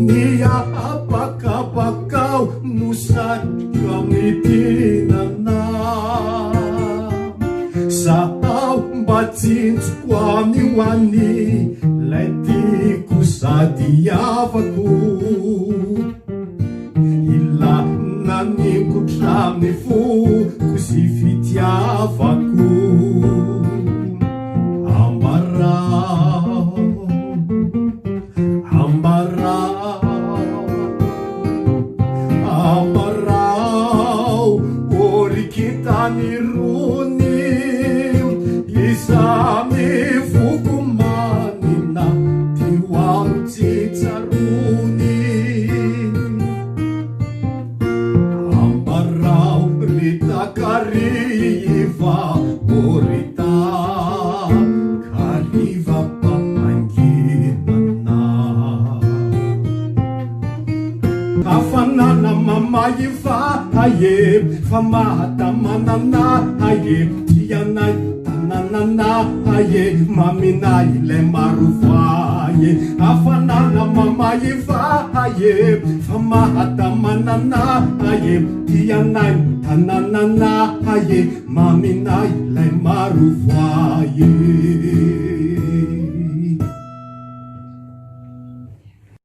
Ny habakabakao no satriko amin'ny tinana. Zahao mba tsinjoko anio any lay tiako sady havako. Ilana ningotra amin'ny foko sy fitiavako. Ambarao, ambarao, ambarao, ô ry kintan'irony, izany foko manina, tio aho tsy tsaroany. Ambarao ry takariva, ô ry takariva mpanginana. Hafanana mamaiva aye, fa mahatamanana aye, tianay tananana aye, maminay ilay marovaye. Hafanana mamaiva aye, fa mahatamanana aye, tianay tananana aye, maminay ilay marovaye.